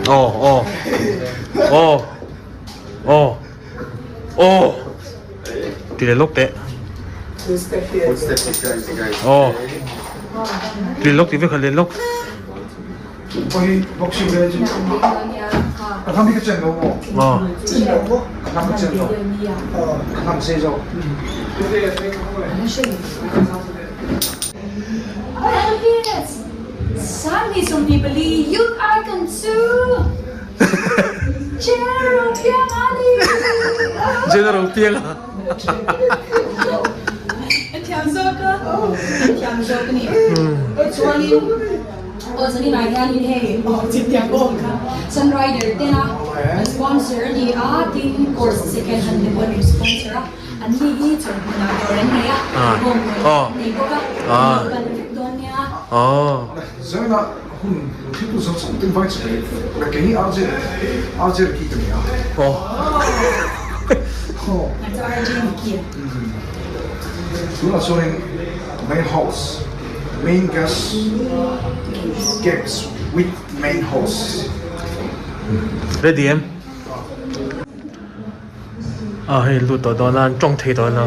Aw aw aw aw aw ti leh lawk teh aw ti leh lawk ti vek kha leh lawk. General Pianga. Aw zanin ah hianin hei Sunrider tena an sponsor a ni a, tin course second hand te pawh an rawn sponsor a, an ni hi chawlhhmun ah dawr an nei a, bawng dawr an nei bawk a, an lo kal vek dawn nia. Zaina hun thil tu zawng zawng ten vai che ve kei hi RJ RJ Ricky ka ni a. RJ Ricky a. Tunah chuanin main house. Main guest games with main host. Ready em? Ah hei lut tawh dawn a an tawng thei tawh lo.